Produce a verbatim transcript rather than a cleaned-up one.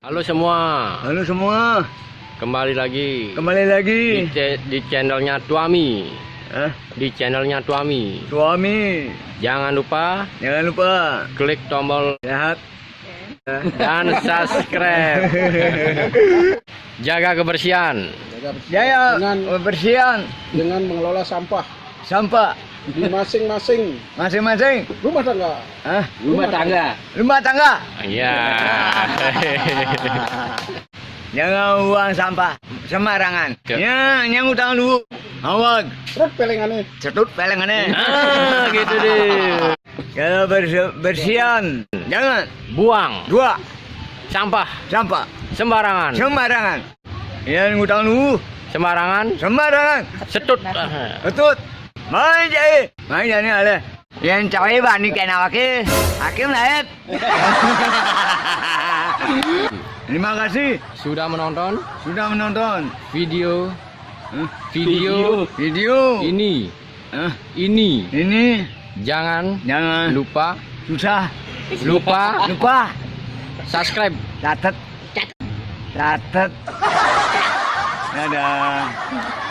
Halo semua. Halo semua. Kembali lagi. Kembali lagi. Di, ce- di channelnya Tuami. Eh? Di channelnya Tuami. Tuami. Jangan lupa. Jangan lupa. Klik tombol. Sehat. Dan subscribe. Jaga kebersihan. Jaya. Dengan Kebersihan. Dengan mengelola sampah. Sampah. Di masing-masing. Masing-masing. Rumah tangga. Hah? Rumah tangga. Rumah tangga. Ya. Jangan buang sampah sembarangan. Ya, yang utang dulu. Awak. Terus pelengannya. Cetut pelengannya. Ah, gitu deh. Kalau berse- bersihan. Jangan. Buang. Dua. Sampah. Sampah. Sembarangan. Sembarangan. Yang utang dulu. Sembarangan. Sembarangan. Setut. Cetut. Main jadi. Main jadi ale. Yang cewek bani kena wakil. Hakim lain. Terima kasih. Sudah menonton. Sudah menonton. Video. Hah? Video. Video. Ini. Hah? Ini. Ini. Jangan. Jangan. Lupa. Susah. Lupa. Lupa. Subscribe. Catet. Catet. Dadah.